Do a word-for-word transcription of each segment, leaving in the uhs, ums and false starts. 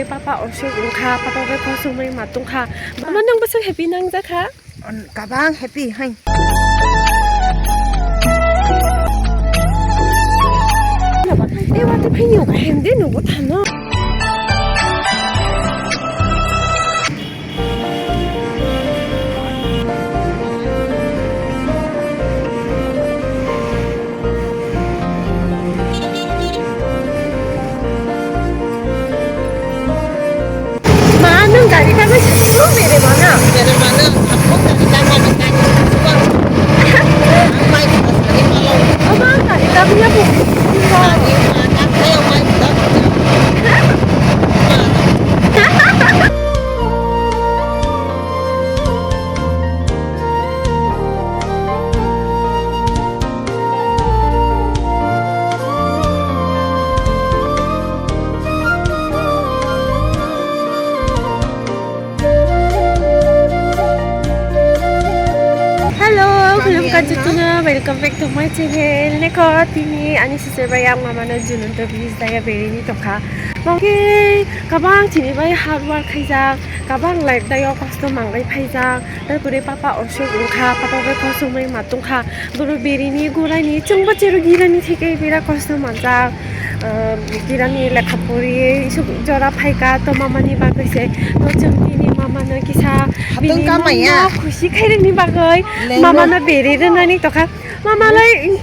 Papa osuk wngkha, papa bai kosongmani ma tongkha. Mama, nang bwswk happy nangjakha? On, kabang happy hai. Ewa, tei phai nyo ka hem de nugo thano. Ma, nwng gari tangwi suru bere mana? Bere mana? Ang gari tangmani tangwi suru. Ang mai khna sari malo. Ama gari tangwi abo. Gari ma tangwi mai khna sari. Hello, khulumkha jotono, welcome back to my channel. Nekho tini ani sister bai ang mamano Jununto village daya berini tongkha. Mangke kabang tini bai hard work khaijak, kabang life dayo kosto mangai phaijak. Tarpore papa osuk wngkha, papa bai kosongmani ma tongkha. Boro berini, guraini, chwngbo chero girani theke bera kosto manjak. Ah, girani lekha poriye isuk jora phaika, to mamani bagwi se. To chwng tini mamano kisa bini kamaya. Mama khusi khairokni bagwi. Lengno. Mamano bere rwnani tokha. Mamalai,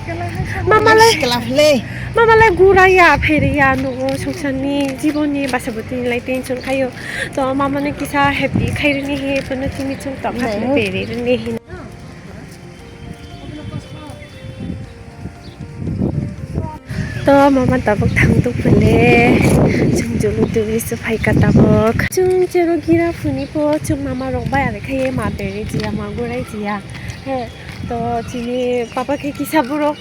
mamalai, sikla phle. Mamalai guraya, phereya, nugo songsarni, jibonni basa bwtwini lai tension khaio. To mamano kisa happy khairokni he, to no tini chwng tokha. Nai. Bere rwni he. To mama tabuk thang tuk pele, chwng julu tubui se phaika tabuk. Chwng chero gira phuni po, chwng mama rok bai are khaye ma bere jiya, ma gurai jiya. He, to chini papa khe kisa borok,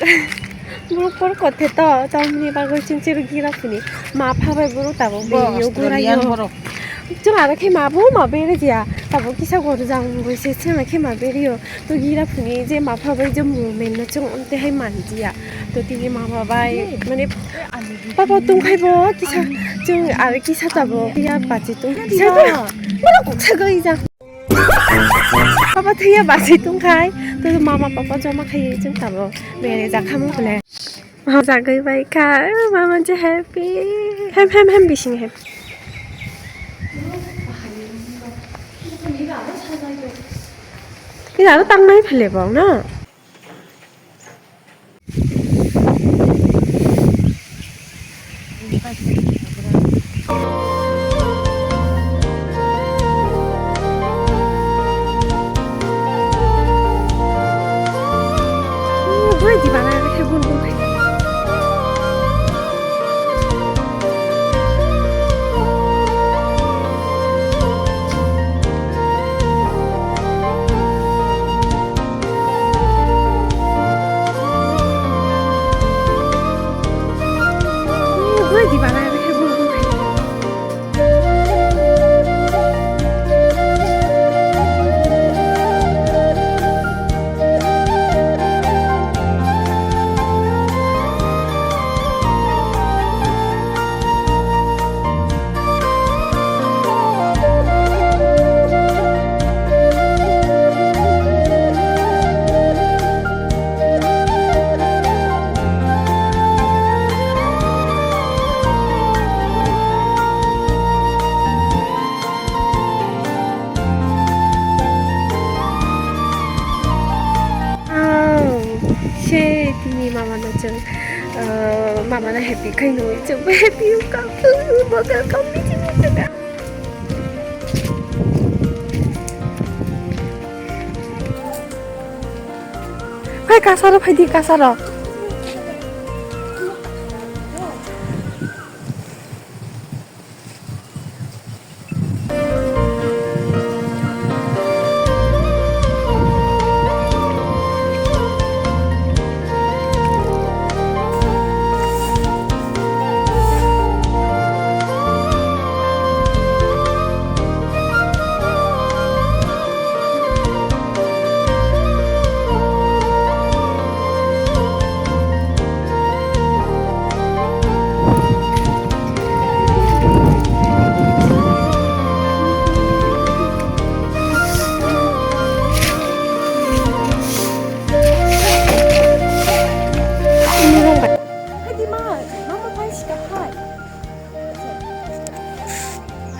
borok por kothe to, tamni bagwi chwng chero gira phuni. Ma pha bai borok tabuk. Bo bere yo gurai Australian yo. Borok. Chwng aro khe ma bo ma bere jiya, tabuk kisa gor jang bui se chwng khe ma bere yo. To gira phuni je ma pha bai je movement no chwng amte hai manjiya. To tini mama bai mane papa tongkhai bo kisa chwng aro kisa tabo ya bachi tong kisa to mano kok sa goi ja. Papa thaya bachi tongkhai to mama papa joma khai chwng tabo bere ja khamung kule. Mama jagwi bai kha, mama je happy. Hem, hem, hem bising hem. Ina aro tangnai phele bong no. Wow, se tini mama no chwng, uh, mama no happy khai nui chwng happy ka, bo ka kam ni chwng ka. Phai kasaro, phai di kasaro.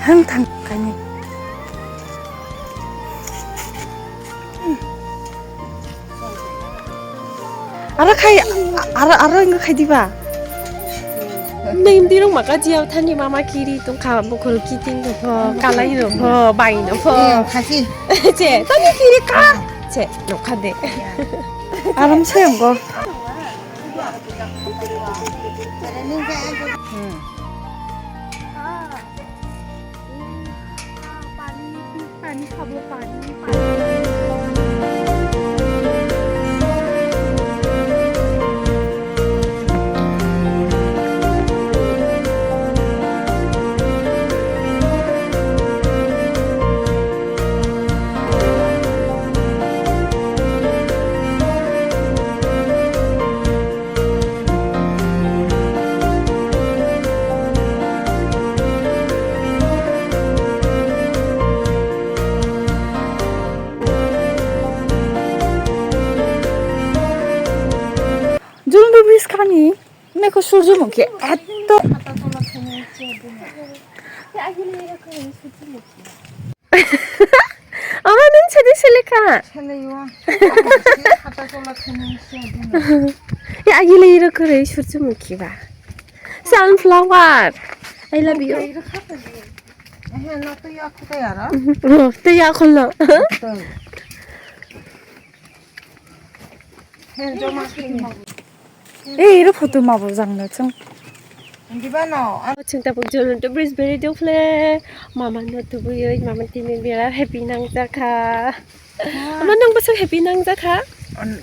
Thang thang kaini. Aro khai, aro, aro ingo khai diba? Neng dirong maka jiao thani mama kiri tong kha, bukhol kiting rok pho, kalai rok pho, bai rok pho. Eh, khasi. Che, tani kiri ka. Che, nokha de. Aram se amgo. Hmm. Pani, pani khabo, pani, pani. Jul du bis khani, neko surjumukhi etto. Ama nung sadi seleka. Selaiwa. Hata tola khani se dino. Ya, agile iro kore surjumukhi ba. Sunflower. I love you. Eh, no, to ya khutai ara. Oh, to ya kholo. He, joma khini. Ei, iro photo ma bo jang na chwng. Diba no? Chwng tabuk jono to bridge beri dukhle. Mama no tubui, mama tini bera happy nang jakha. Ah. Ama nang bwswk happy nang jakha?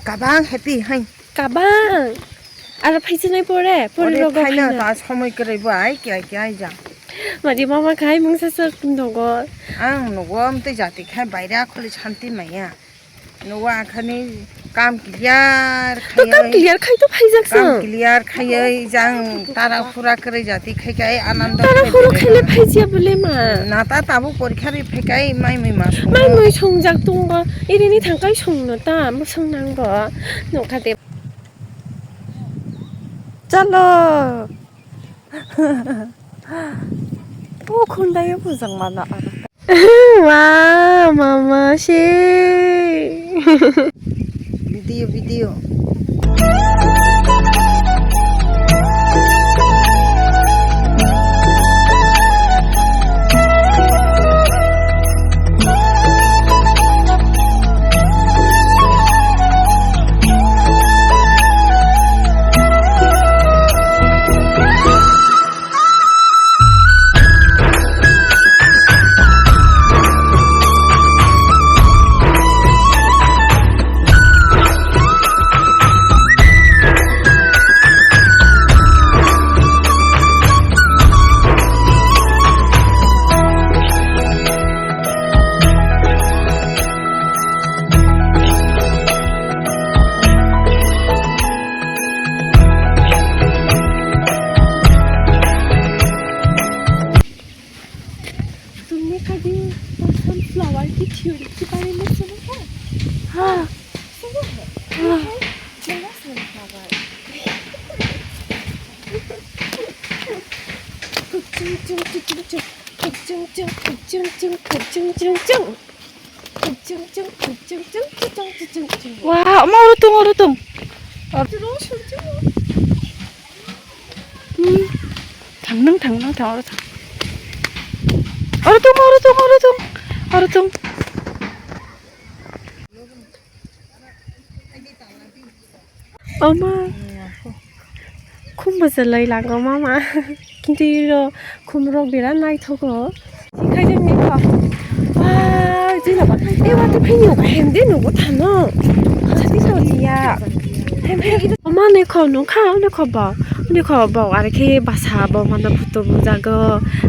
Kabang happy hai. Kabang. Aro phaisinai pore, pore rogo phaina. Ta somoi kwrwi bo ai kya kya ai ja. Madi mama khai mungsa sak nogo. Ang nogo amtwi jati khai baire akholi shanti maya. Nogo akhani kam clear khai. To kam clear khai to phaijak. Kam clear khai jang tara phura kwrwi jati khai kai anando. Tara phura khai le phaijya bole ma. Na ta tabuk porikha ri phai kai mai mui ma song. Mai mui songjak tongo. Irini thangkai songno ta, bwswng nango. Nokha de. Chalo. O khundai bujang mana aro. Wow, mama se. Video, video. तुमने कभी sunflower की थ्योरी के बारे में सुना है? हाँ। सुना है? हाँ। ये है मेरा sunflower। कुचुंग चुंग चुचुंग चुंग, कुचुंग चुंग, कुचुंग चुंग, कुचुंग चुंग चुंग। Wah, omo oro tong, oro tong. Hmm. Thang nang, thang nang, thang, oro thang. Oro tong, oro tong, oro tong. Oro tong. Oma. Khum bwsa lai lango mama. Kintu iro khum rok bera naithogo. Khaijak ni kha. Wah, jila ba. E wa to phini o hem de nugo thano. Sati so liya. Hem hem. Oma ne kho no kha ne kho ba. Ne kho ba are khe basa ba mana photo bujago.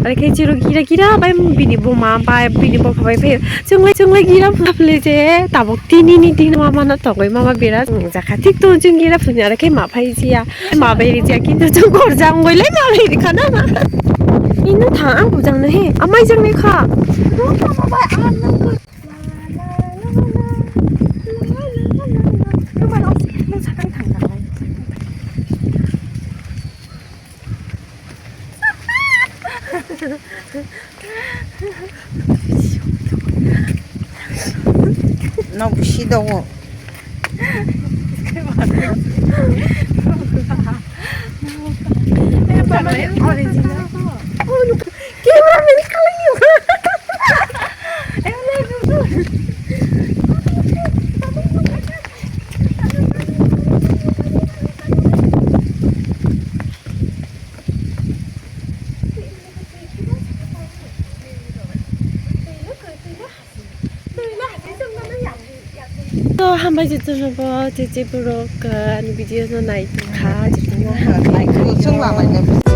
Are khe chiro gira gira bai bini buma bai bini bopha bai phai. Chunglai chunglai gira phaple je tabuk tini ni din mama no tongoi mama bera jakha thik to chungira phunjara khe ma phai jia ma bai ri jia kintu chung khor jam goi lai ma bai ri khana ma ino tha ang bujang no he amai jang ne kha. No busi dogo. Camera man kali. To hambai se chwngno bo tei tei borok, ah, ani video no nai tongkha, jotono hambai. Chwng lamai nai.